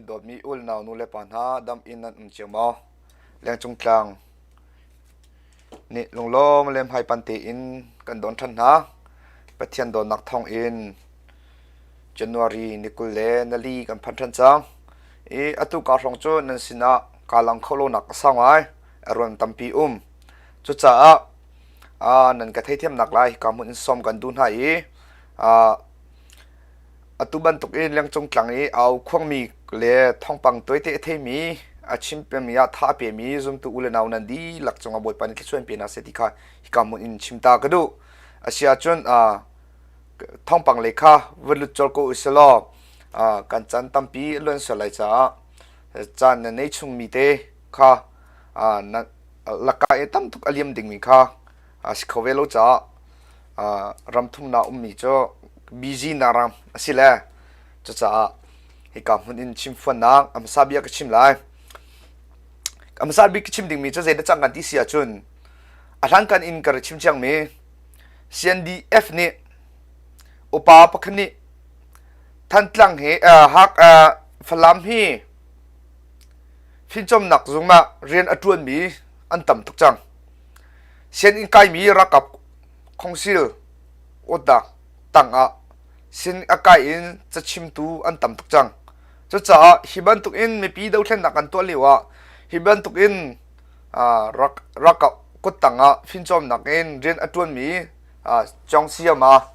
ummi dawtmi ulnau nu le pa hna dam in nan um cio maw? Lengcung tlang nih lunglawm le hmaipan tein kan don ṭhan hna. Pathian dawtnak thawng in January ni 20 le nali kan phan ṭhan cang. I atu ka hrawng cu nan sinah kaa lang kho lonak a sau ngai. A ruang tampi um. Cucaah nan ka theithiamnak lai hika hmun in sawm kan duh hna i atu bantuk in lengcung tlang i au khuangmi le thawngpang tuaite a theimi a chim pemi ah tha a pemi zumtu u le nau nan dihlak cungah Bawipa nih thluachuah in pe hna seh ti kha hika hmun in chim ta ka duh. A si ahcun thawngpang lei kha va lut colh ko usih law kan caan tampi a luan sual lai caah caan na nei chungmi te kha laka i tam tuk a liam dingmi kha a si kho ve lo caah ram thumnak ummi cu busy na ram a si le cucaah hika hmun in chimfuannak a hmasa bia ka chim lai. A hmasa bik ka chim dingmi cu zeidah cang kan ti si ahcun a hlankan in ka rak chim ciangmi CNDF nih upa pakhat nih Thantlang hi Hak Falam hi fimcawmnak zung ah rian a ṭuanmi an tam tuk cang. Sianginn kaimi ralkap khongsil awtnak tangah sin a kai in cachimtu an tam tuk cang. Cucaah hi bantuk in mipi dothlennak kan tuah lio ah hi bantuk in ralkap kuttang ah fimcawmnak in rian a ṭuanmi Cong Siama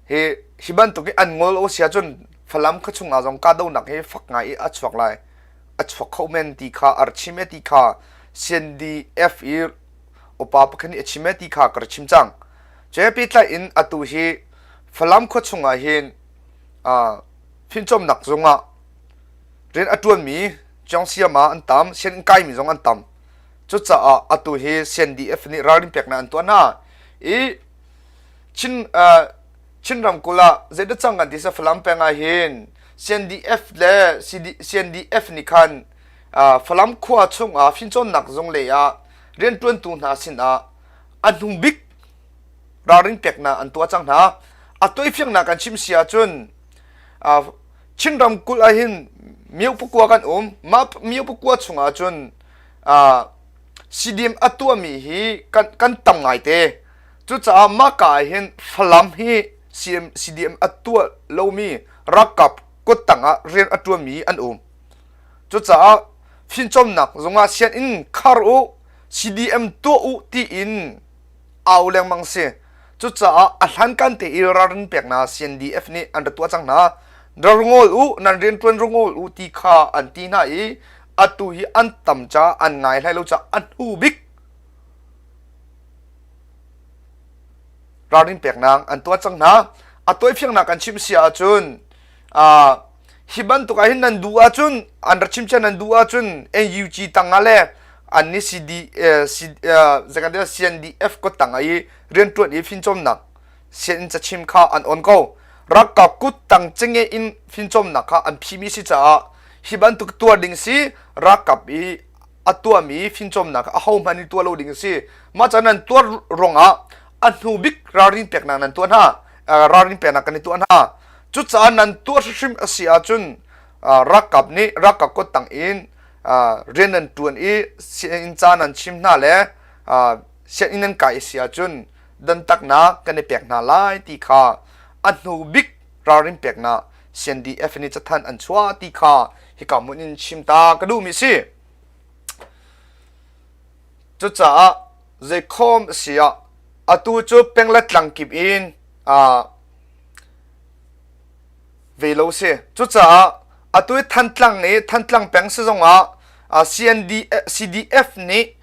hi hi bantuk i an ngol o sia cun Falam khuachung ah zong kahdohnak hi fak ngai i a chuak lai a chuak kho men ti kha ar chim e ti kha CNDF i upa pakhat nih a chim e ti kha ka chim cang cu pehtlai in atu hi Falam khuachung ah hin fimcawmnak zung ah rian a ṭuanmi Chiang Siama an tam sianginn kaimi zong an tam cucaah atu hi CNDF nih ralrin peknak an tuah hna i Chin Chin ramkulh ah zeidah cang kan ti sa Falam peng ah hin CNDF le CD, CNDF nih khan Falam khua chung ah fimcawnnak zung lei ah rianṭuantu hna sin ah a hnu bik ralring peknak an tuah cang hna. A tuaifiangnak kan chim si ahcun Chin ramkulh ah hin myo pakua kan um. Mah myo pakua chung ah cun CDM a tuahmi hi kan, kan tam ngaite. Cucaah mahka ah hin Falam hi CM, CDM a tuah lomi ralkap kuttang ah rian a ṭuanmi an um. Cucaah fimcawmnak zungah sianginn khar u, CDM tuah u tiin au lengmang si. Cucaah a hlankan te i ralrin peknak CNDF nih an ra tuah cang hna. Ra ngawl u, nan rianṭuan ra ngawl u ti kha an ti hna i atu hi an tam caah an ngai hlai lo caah a hnu bik ralrin peknak an tuah cang hna. A tawifiangnak kan chim si ahcun hi bantuk ah hin nan duh ahcun an ra chim cia nan duh ahcun NUG tangah le an nih CD CNDF kut tangah i rianṭuan i fimcawmnak sianginn cachim kha an on ko. Ralkap kut tang cenge in fimcawmnak kha an phimi si caah hi bantuk tuar ding si ralkap i a tuahmi fimcawmnak ahohmanh nih tuah lo ding a si. Mah ca nan tuar ruangah a hnu bik ralrin peknak nan tuah hna ralrin peknak kan i tuah hna. Cucaah nan tuah hrimhrim a si ahcun ralkap nih ralkap kuttang in rian nan ṭuan i sianginn ca nan chim hna le sianginn nan kai a si ahcun dantaknak kan i pek hna lai ti kha a hnu bik ralrin peknak CNDF nih cathanh an chuah ti kha hika hmun in chim ta ka duhmi si. Cucaah zeikhawm a si ah atu cu peng le tlang kip in ve lo si. Cucaah atu i Thantlang i Thantlang peng si zongah CND, CDF nih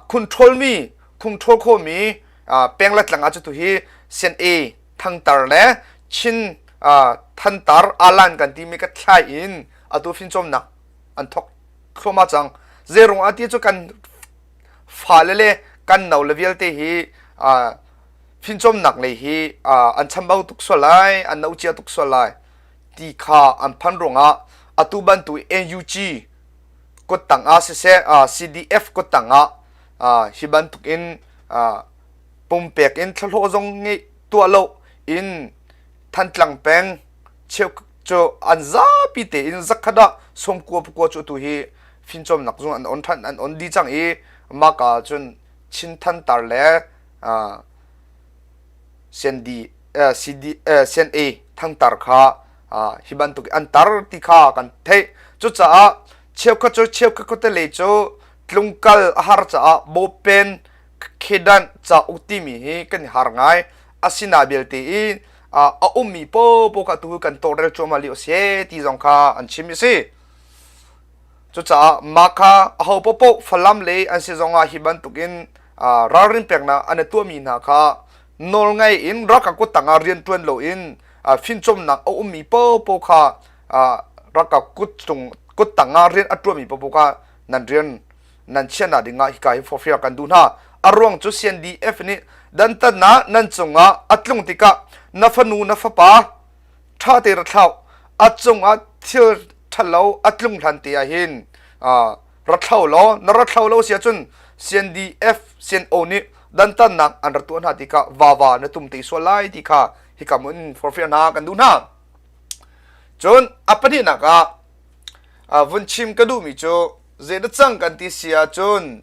control mi control khomi peng le tlang ah cu tu hi CNA Thangtar le Chin Thantar Alan kan timi ka thlai in atu fimcawmnak an thok thluahmah cang. Zeirung ah ti cu kan fale le kan no le vialte hi fimcawmnak lei hi an chambau tuk sual lai, an no cia tuk sual lai ti kha an phan ruangah atu bantuk NUG kuttang ah siseh CDF kuttang ah hi bantuk in pumpek in thlahlawh zong ngeih tuah lo in Thantlang peng cheu. Cu an zapi tein zakhat ah sawmkua pakua cu atu hi fimcawnnak zung an on ṭhan an on dih cang i mah ka ah cun Chin Thantar le CND, CD, CNA thangtar kha hi bantuk an tar ti kha kan theih. Cucaah cheukhat cu cheukhat khuate lei cu tlungkal a har caah bawpen khedan cauk timi hi kan i har ngai. Asina belte i a ummi popo kha tu kan tawlrel cuahmah lio a si ti zong kha an chim i si. Cucaah mah kha aho paohpaoh Falam lei an si zongah hi bantukin ralrin peknak an i tuahmi hna kha nawlngei in ralkap kut tangah rianṭuan loin fimcawmnak a ummi paohpaoh kha ralkap kut cung kut tangah rian a ṭuanmi paohpaoh kha nan rian nan chiahnak dingah hika hi forhfial kan duh hna. A ruang cu CNDF nih dantatnak nan cungah a tlung tikah na fanu na fapa ṭha te ra thlauh a cungah thil ṭhalo a tlung hlan te ah hin ra thlo law na ra thlo lo si ahcun CNDF CNO nih dantatnak an ra tuah hna tikah vava na tum te sual lai ti kha hika mun forhfial hna kan duh hna. Cun a pahnihnak ah vun chim ka duhmi cu zeidah cang kan ti si ahcun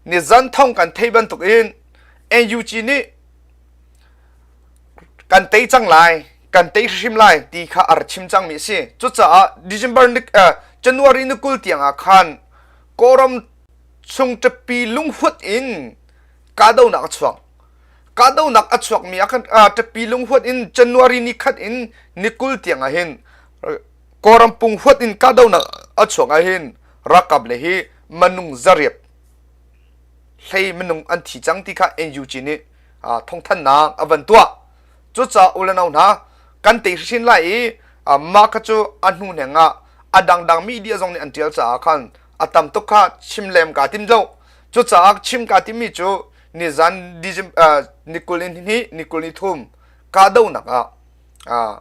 nizan thong kan thei bantukin NUG nih kan tei cang lai kan tei hrim lai ti kha a ra chim cangmi a si cucaah December ni January ni 20 tiang ah khan Kawlram chung ṭapi lunghuat in kahdohnak a chuak kahdohnak a chuakmi ah khan ṭapi lunghuat in January ni khat in ni 20 tiang ah hin Kawlram punghuat in kahdohnak a chuak ah hin ralkap le hi manung zariat hlei minung an thi cang ti kha NUG nih thawngthanhnak a van tuah. Cucaah u le nau hna kan tei hrin lai i mah kha cu a hnu hneng ah a dangdang media zong nih an ṭial caah khan a tam tuk kha chim lem kaa tim lo. Cucaah chim kaa timmi cu nizan ni 20 ni hnih ni 20 ni thum kahdohnak ah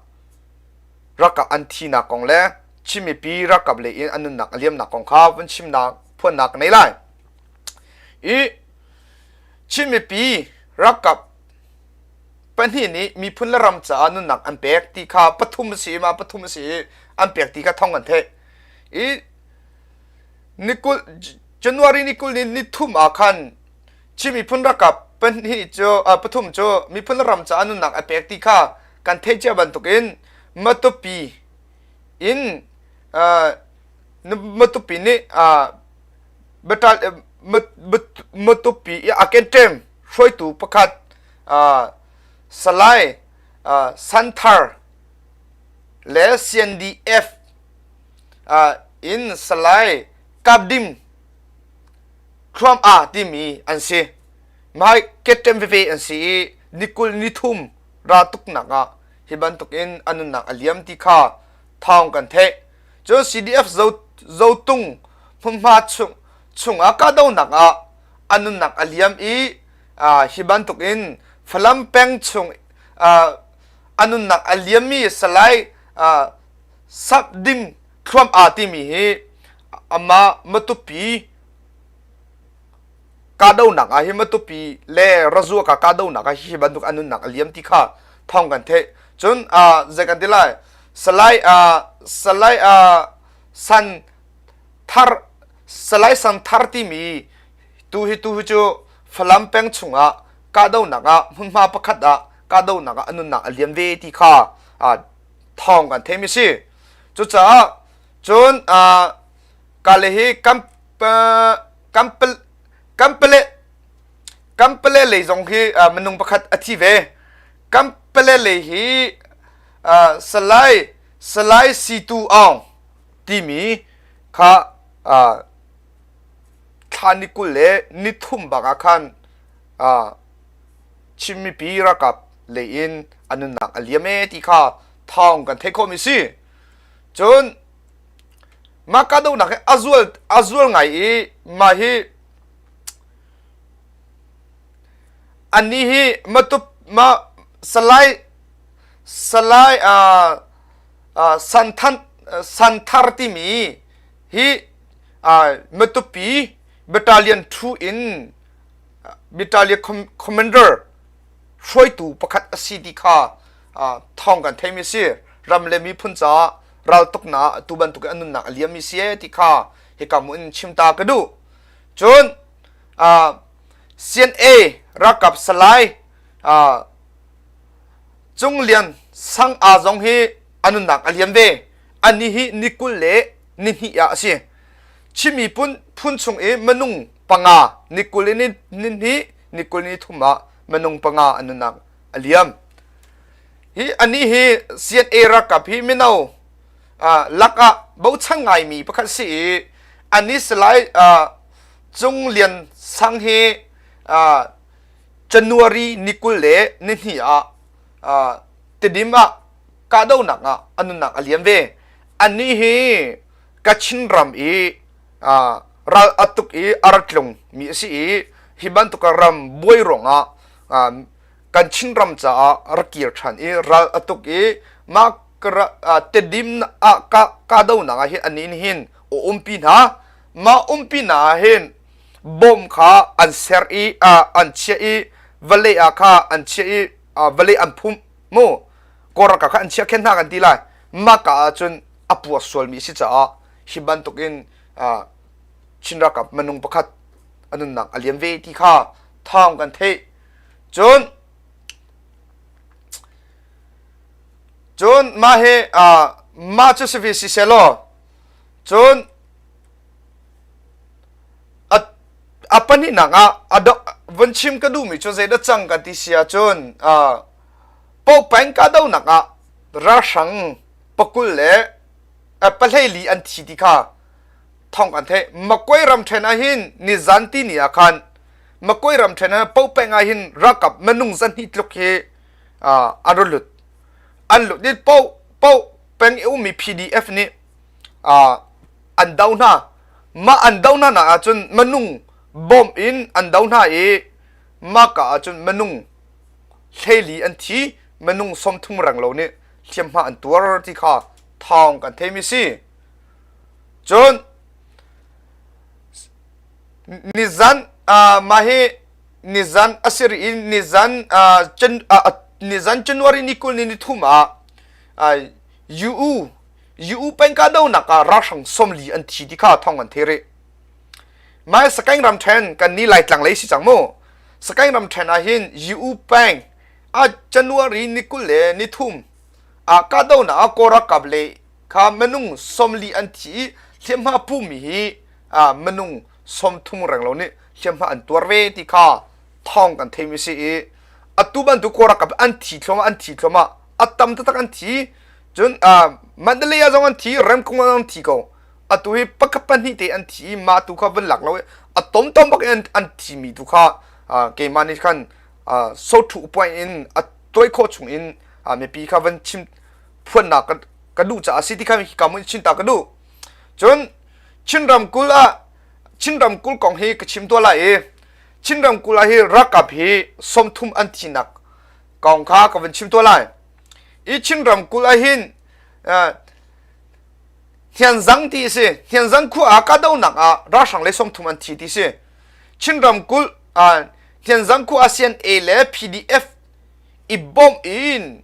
ralkap an thinak kong le Chin mipi ralkap lei in an nunnak a liamnak kong kha vun chimnak phuannak ka nei lai. I Chin mipi ralkap pahnih nih miphun le ram caah nunnak an pek ti kha pathum a si i mah pathum a si i an pek ti kha thong kan theih. I ni kul January ni 20 ni ni thum ah khan Chin miphun ralkap pahnih cu pathum cu miphun le ram caah nunnak a pek ti kha kan theih cia bantukin Matupi in Matupi nih Matupi i a kenṭem hruaitu pakhat Salai Santhar le CNDF in Salai Kapdim Thluam A timi an si. Mah ketṭem veve an si i ni 20 ni thum ra tuknak ah hi bantukin a nunnak a liam ti kha thawng kan theih. Cun CDF Zotung hmunhma chung chungah kahdohnak ah a nunnak a liam i hi bantukin Falam peng chung a nunnak a liammi Salai Sapding Thluam Aa timi hi amah Matupi kahdohnak ah hi Matupi le Razua ka kahdohnak ah hi bantuk a nunnak a liam ti kha thawng kan theih. Cun zei kan ti lai Salai Salai San Thar Salai San Thar timi tu hi tu hi cu Falam peng chungah kahdohnak ah hmunhma pakhat ah kahdohnak ah a nunnak a liam ve ti kha thawng kan theimi si. Cucaah cun kale hi kam kampale kampale lei zong hi minung pakhat a thi ve. Kampale lei hi Salai Salai Situ Aung timi kha thla ni 20 le ni thum bak ah khan Chin mipi ralkap lei in a nunnak a liam ee ti kha thawng kan theih khawhmi si. Cun mah kahdohnak hi a zual a zual ngai i mah hi annih hi Matup mah Salai Salai uh, uh, Santhan Santhar timi hi uh, Matupi Battalion 2 in Battalion Commander hruaitu pakhat a si ti kha thawng kan theimi a si. Ram le miphun caah raltuknak atu bantuk in an nunnak a liammi si ee ti kha hika hmun in chim ta ka duh. Cun CNA ralkap Salai Cung Lian Sang Aa zong hi a nunnak a liam ve. Anih hi ni 20 le ni hnih ah a si. Chin miphun phun chung i minung panga ni 20 le ni hnih ni 20 ni thum ah minung panga an nunnak a liam. Hi anih hi CNA ralkap hi mino lakah bochan ngaimi pakhat si i anih Salai Cung Lian Sang hi January ni 20 le ni hnih ah Tedim ah kahdohnak ah a nunnak a liam ve. Anih hi Kachin ram i ral a tuk i a ra tlung mi a si i hi bantuk ram buai ruangah kan Chinram caah rak kir ṭhan i ral a tuk i mah Tedim ah kahdohnak ah hin anih nih hin a umpi hna. Mah umpi hna ah hin bom kha an ser i an chiah i vawlei ah kha an chiah i vawlei an phum mu Kawlralkap kha an chiah khen hna kan ti lai. Mah ka ah cun a puak sualmi a si caah hi bantukin Chin ralkap minung pakhat a nunnak a liam ve ti kha thawng kan theih. Cun cun mah hi mah cu si ve si selaw cun a pahnihnak ah a vun chim ka duhmi cu zeidah cang kan ti si ahcun Pohpeng kahdohnak ah ralhrang pakul le pahleili an thi ti kha thawng kan theih. Makoi ramṭhen ah hin nizan tini ah khan Makoi ramṭhen ah Pohpeng ah hin ralkap minung zahnih tluk hi an ra lut. An lut i Po Pohpeng i ummi PDF nih an do hna. Mah an do hna nak ahcun minung bawm in an do hna i mah ka ahcun minung 14 an thi, minung 30 renglo nih hliamhma an tuar ti kha thawng kan theimi si. Cun nizan uh, mah hi nizan a si rih i nizan uh, uh, nizan January ni 20 ni ni thum ah uh, UU UU pengka donak ah ralhrang 40 an thi ti kha thawng kan thei rih. Mai Sakaing ramṭhen kan ni Laitlang lei si cang mu. Sakaing ramṭhen ah hin UU peng a January ni 20 le ni thum ah kahdohnak ah Kawl ralkap le kha minung 40 an thi i hliamhma pumi hi minung 30 renglo nih hliamhma an tuar ve ti kha thawng kan theimi si i atu bantuk Kawl ralkap an thi thluahmah an thi thluahmah a tam taktak an thi cun Mandalay ah zong an thi Ramkung ah zong an thi ko atu hi pakhat pahnih te an thi i mah tu kha vun lak lo i a tomtom bak in an thimi tu kha keimah nih khan sothu point in a tuai khawh chung in mipi kha van chim phuannak ka duh caah si ti kha hika mun chin ta ka duh cun Chin ramkulh ah Chin ramkulh kong hi ka chim tuah lai i Chin ramkulh ah hi ralkap hi 30 an thinak kong kha ka van chim tuah lai i Chin ramkulh ah hin Hnianzang ti a si. Hnianzang khua ah kahdohnak ah ralhrang le 30 an thi ti si. Chin ramkulh ah Hnianzang khua ah CNA le PDF i bawmh in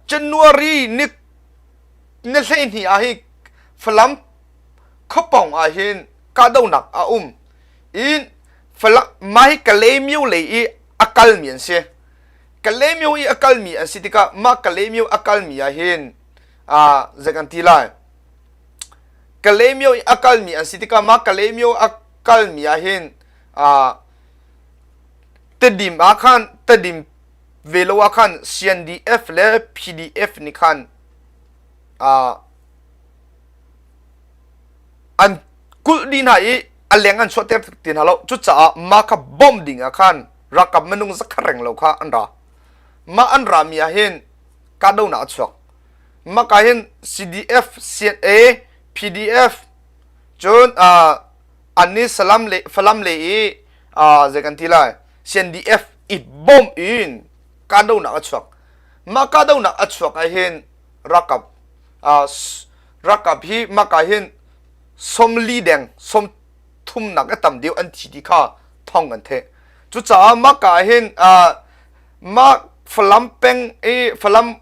January ni ni 12 ah hi Falam khuapawng ah hin kahdohnak a um. In Falam mah hi Kalaymyo lei i a kalmi an si. Kalaymyo i a kalmi an si tikah mah Kalaymyo a kalmi ah hin zei kan ti lai Kalaymyo i a kalmi an si tikah mah Kalaymyo a kalmi ah hin Tedim ah khan Tedim ve lo ah khan CNDF le PDF nih khan an kulh dih hna i a leng an chuahter ti hna lo cucaah mah kha bawmh ding ah khan ralkap minung zakhat reng lo kha an ra mah an rami ah hin kahdohnak a chuak. Maka hin CDF, CNA, PDF cun uh, an nih Salam le Falam le i uh, zei kan ti lai CNDF i bawm in kahdohnak a chuak. Mah kahdohnak a chuak ah hin ralkap uh, ralkap hi maka hin 40 deng som thumnak a tam deuh an thi ti kha thong kan theih. Cucaah maka hin uh, mah Falam peng i Falam.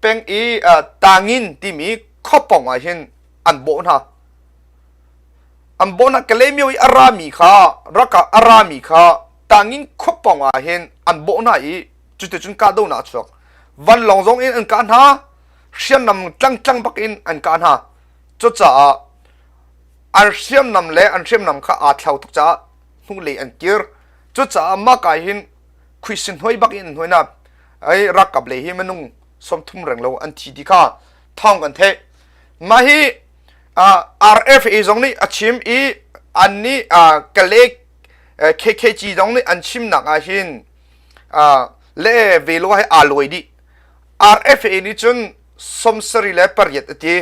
peng i Tangin timi khuapawng ah hin an bawh hna. An bawh hna Kalaymyo i a rami kha ralkap a rami kha Tangin khuapawng ah hin an bawh hna i cuticun kahdohnak a chuak. Vanlawng zong in an kah hna, hriamnam tlangtlang bak in an kah hna. Cucaah an hriamnam le an hriamnam kha aa thlau tuk caah hnulei an kir. Cucaah mah ka hin khuisin hnuai bak in an hnuai na ai ralkap lei hi minung 30 reng lo an thi ti kha thawng kan theih. Mah hi RFA zong nih a chim i an nih Kale KKG zong nih an chimnak ah hin le velo hi aa lawi dih. RFA nih cun 78 a ti.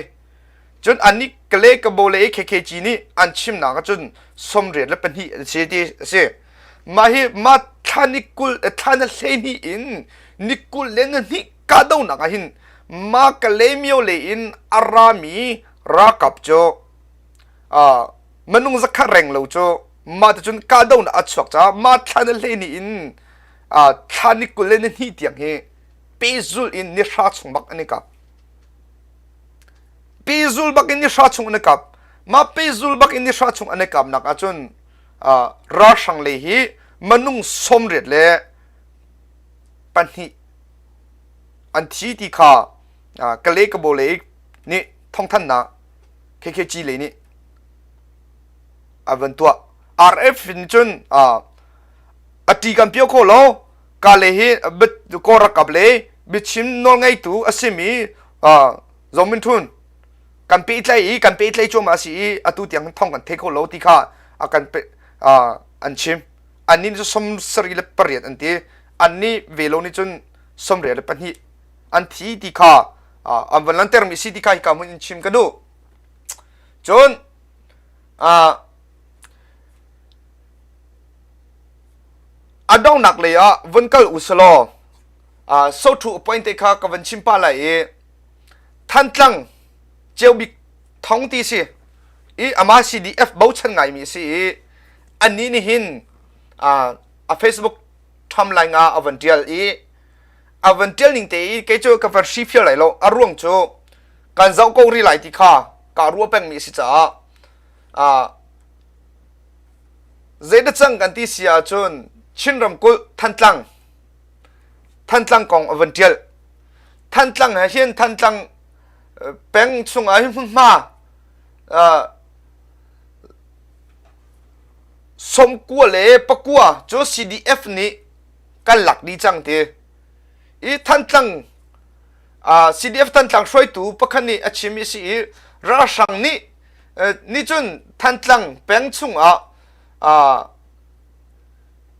Cun annih Kale Kabo le KKG nih an chimnak ahcun 82 an si ti a si. Mah hi mah thla ni 20 thla na 12 in ni 22 kahdohnak ah hin mah Kalaymyo lei in a rami ralkap cu minung zakhat reng lo cu mah ticun kahdohnak a chuak caah mah thla na 12 in thla ni 22 tiang hi pehzulh in ni hra chung bak an i kap. Pehzul bak in ni hra chung an i kap. Mah pehzul bak in ni hra chung an i kapnak ahcun ralhrang lei hi minung 82 an thi ti kha Kale Kabo lei nih thawngthanhnak KKG lei nih a van tuah. RF in cun a ṭi kan pio kho lo. Kale hi Kawl ralkap le biachim nawlngeitu a simi Zaw Min Htun kan pehtlaih i kan pehtlaih cuahmah a si i atu tiang thawng kan thei kho lo ti kha a kan an chim. Annih cu 78 an ti. Annih ve lo nih cun 82 an thi ti kha an van lantermi si ti kha hika hmun in chim ka duh. Cun a donghnak lei ah vun kal u selaw sothu point te kha ka van chim pah lai i Thantlang Ceubik Thong ti si i amah CDF bochan ngaimi a si i annih nih hin a Facebook timeline ah a van tial i a van tial ning te i kei cu ka van hrifial lai lo a ruang cu kan zoh ko rih lai ti kha ka ruah pengmi a si caah zeidah cang kan ti si ahcun Chin ramkulh Thantlang Thantlang kong a van tial Thantlang he hin Thantlang peng chungah hin hmunhma 90 le 9 cu CDF nih kan lak dih cang ti. I Thantlang CDF Thantlang hruaitu pakhat nih a chim i si i ralhrang nih nih cun Thantlang peng chungah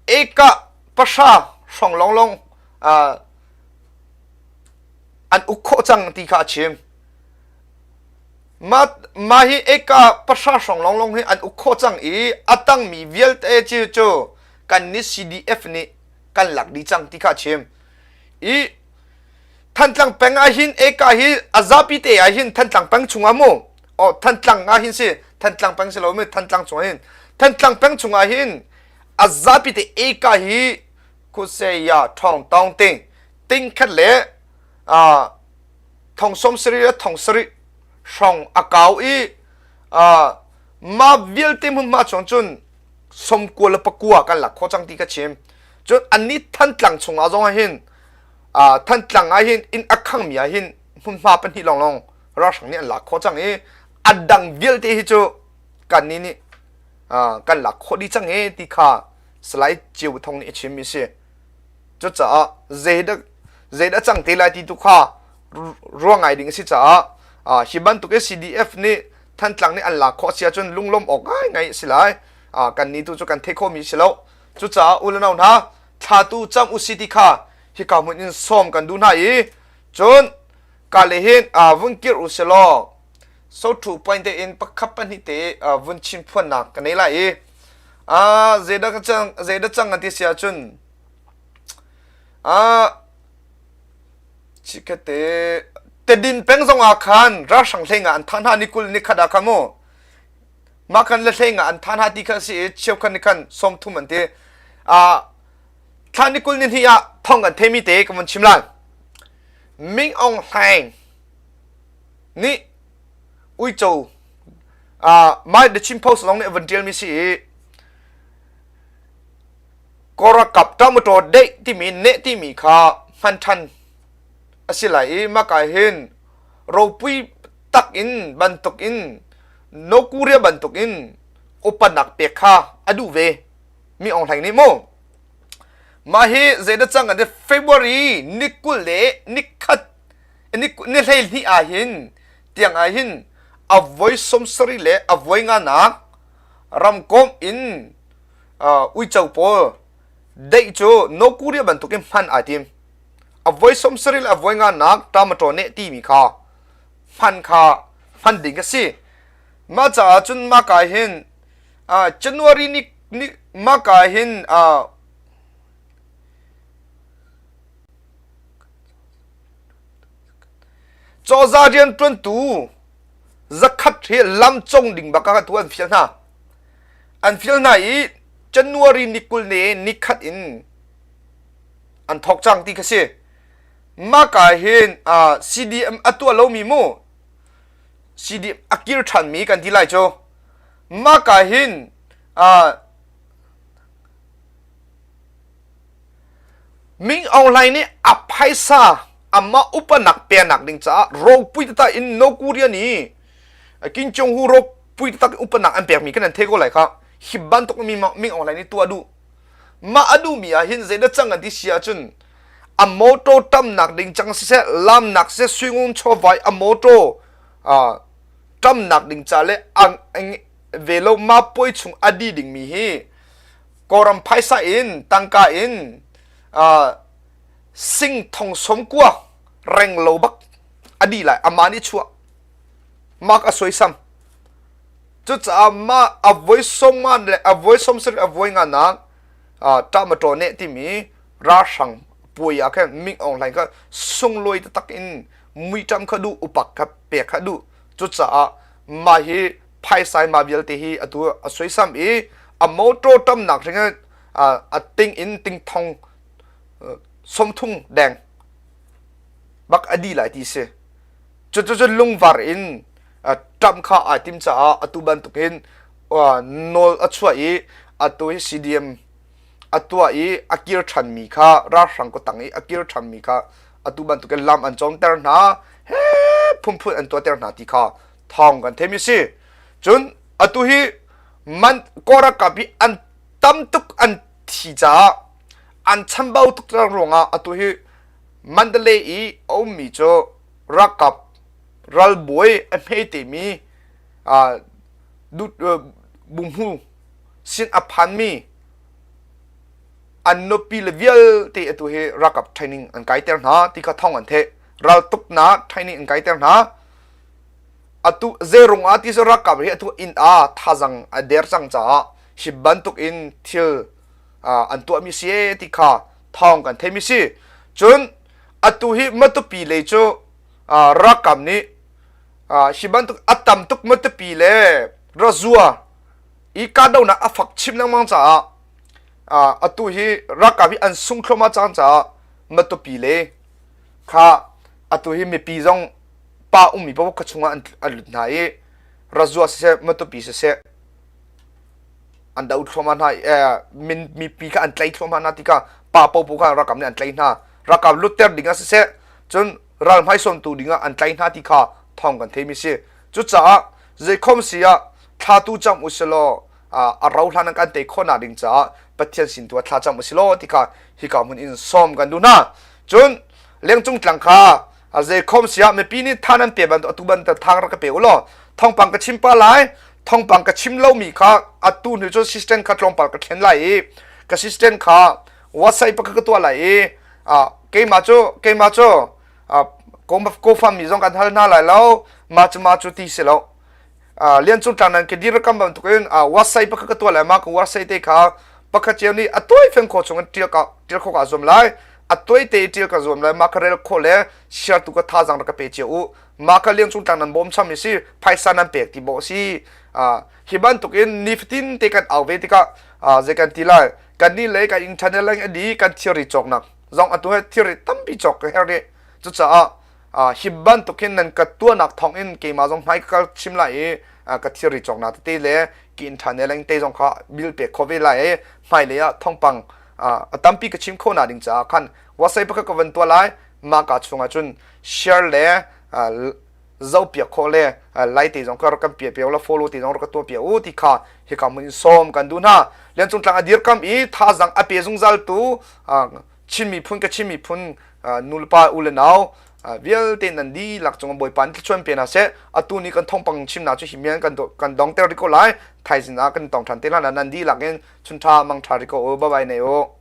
eka pahra hrawng lawnglawng an uk khawh cang ti kha a chim. Mah, mah hi eka pahra hrawng lawnglawng hi an uk khawh cang i a tangmi vialte cu cu kan nih CDF nih kan lak dih cang ti kha a chim. I Thantlang peng ah hin eka hi a zapi te ah hin Thantlang peng chungah mu oh Thantlang ah hin si Thantlang peng si lo mi Thantlang chungah hin Thantlang peng chungah hin a zapi te eka hi khuseya thong tong ting ting khat le thong som sarih le thong sarih hrawng a kau i mah vialte hmunhma chung cun 90 le pakua kan lak khawh cang ti ka chim cun annih Thantlang chungah zong ah hin Thantlang ah hin inn a khangmi ah hin hmunhma pahnih lawnglawng ralhrang nih an lak khawh cang i a dang vialte hi cu kannih nih kan lak khawh dih cang e ti kha Salai Ceu Thong nih a chimmi a si. Cucaah zeidah zeidah cang te lai ti tu kha ruang ngai ding a si caah hi bantuk i CDF nih Thantlang nih an lak khawh si ahcun lunglawm awk ngaingai a si lai. Kan nih tu cu kan theih khawhmi si lo. Cucaah u le nau hna thla tu cam u si ti kha hika hmun in sawm kan duh hna i cun ka le hin vun kirh u si law so thu point te in pakhat pahnih te vun chim phuannak ka nei lai i zeidah ka cang zeidah cang an ti si ahcun chikkhatte Tedin peng zong ah khan ralhrang hlei nga an thah hna ni 20 ni khat ah khan mu mah khan le hlei nga an thah hna ti khan si i cheukhat ni khan 30 an ti thla ni 20 ni hnih ah thong kan theimi te ka vun chim lai. Ming Aung Hlaing nih uico uh, my The Chin Post zong nih a van ṭialmi si i Kawlralkap tomato deih timi neh timi kha hman ṭhan a si lai i maka hin ropui tak in bantuk in North Korea bantuk in upanak pek kha a duh ve mi Aung Hlaing nih mu mah hi zeidah cang an February ni 20 le ni khat ni 12 ah hin tiang ah hin a voi 70 le a voi nganak ramkomh in uico pawl deih cu North Korea bantukin hman ai tim. A voi 70 le a voi nganak tomato neh timi kha hman kha hman ding a si. Mah caah cun mah ka hin January ni, ni mah ka hin cozah rianṭuantu zakhat hi lam cong ding bak ah tu an fial hna. An fial hna i January ni 20 ne nikhat in an thawk cang ti kha si. Mah ka hin uh, CDM a tuah lomi mu CDM a kir ṭhanmi kan ti lai cu. Mah ka hin uh, Ming Aung Hlaing nih a phaisa amah upanak penak ding caah ropui tata in North Korea nih Kim Jong Un ropui taktak in upanak an pekmi kan an thei ko lai kha. Hi bantuk mi Ming Aung Hlaing nih tuah duh. Mah a duhmi ah hin zeidah cang an ti si ahcun a motor tamnak ding cang siseh lamnak siseh suingun chawvai a motor tamnak ding ca le ve lo ma puai chung a di dingmi hi Kawlram phaisa in tangka in sing thong som kua reng lo bak a di lai ama nih chuah mak a suaisam cucaah mah a voi som nga le a voi som sarih a voi nga nak ṭahmaṭaw neh timi ralhrang puai ah khan Ming Aung Hlaing kha sunglawi taktak in muiṭam kha duh upak kha pek kha duh cucaah mah hi phaisa mah vialte hi atu a suaisam i a motor tamnak hring a ting in ting thong 30 deng bak a di lai ti si cu cu lungvar in ṭam kha ai tim caah atu bantukin nawl a chuah i atu hi CDM a tuah i a kir ṭhanmi kha ralhrang kutang i a kir ṭhanmi kha atu bantukin lam an cawnter hna he phunphun an tuahter hna ti kha thawng kan theimi si cun atu hi man kawlralkap hi an tam tuk an thi caah an chambau tuk ruangah atu hi Mandalay i a ummi cu ralkap ralbawi a hmetemi buhmu sin a phanmi an nupi le vialte atu hi ralkap training an kaiter hna ti kha thawng an theih raltuknak training an kaiter hna atu zerung ah ti cu ralkap hi atu inn ah thazang a der cang caah hi bantuk in thil an tuahmi si ti kha thawng kan theimi si cun atu hi Matupi lei cu ralkap nih hi bantuk a tam tuk Matupi le Razua i kahdohnak a fak chim lengmang caah atu hi ralkap hi an sung thluahmah cang caah Matupi le kha atu hi mipi zong pa ummi paoh kha chungah an lut hna i Razua siseh Matupi siseh an do thluahmah hna i mipi kha an tlaih thluahmah hna tikah pa popo kha ralkap nih an tlaih hna ralkap lutter ding ah siseh cun ral hmaisontu ding ah an tlaih hna ti kha thawng kan theimi si cucaah zeikhom si ah thlatu cam u silaw a ro hlan an kan tei khawhnak ding caah Pathian sin tu ah thla cam u silaw ti kha hika hmun in sawm kan duh hna cun lengcung tlang kha zeikhom si ah mipi nih than an pe bantuk atu bantuk thang rak ka pe u law thawngpang ka chim pa lai thawngpang ka chim lomi kha atu hnu cun system kha tlawmpal ka thlen lai i ka system kha website pakhat ka tuah lai i keimah cu keimah cu GoFundMe zong kan hal hna lai lo ma cu ma cu ti si lo lian cung tlang nan ke dir kam bantukin website pakhat ka tuah lai ma ka website te kha pakhat cio nih a tuai feng kho chung in tial ka tial kho ka zuam lai a tuai te tial ka zuam lai ma ka rel kho le share tu ka thazang ka pe cio u ma ka liang cung tlang nan bawm cham si phaisa nan pek ti bo si hi bantuk in nifatin te kan au ve tikah zei kan ti lai kan ni le kan internet lang adi kan thilri cawknak zong atu he thilri tampi cawk ka her ri. Cucaah hi bantuk hin nan ka tuahnak thawng in keimah zong hmai ka kal chim lai i ka thilri cawknak tete le ki inn ṭha ne leng te zong kha bill pek khawh ve lai i hmailei ah thawngpang a tampi ka chim khawh ding caah khan website pakhat ka van tuah lai. Mah ka chungah cun share le zohpiak khawh le like te zong kha rak kan piah piak la follow te zong rak ka tuah piak u ti kha hika hmun in sawm kan duh hna. Liancung tlang a dirkam i thazang a pe zungzal tu Chin miphun ka Chin miphun nulepa u le nau vialte nan dihlak cung Bawipa nih thluachuah pe hna seh. Atu ni kan thawngpang chimnak cu hi mian kan kan dongter rih ko lai. Thaizing ah kan tong ṭhan te hlan ah nan dihlak in chun ṭha mang ṭha rih ko u. Bye bye nei u.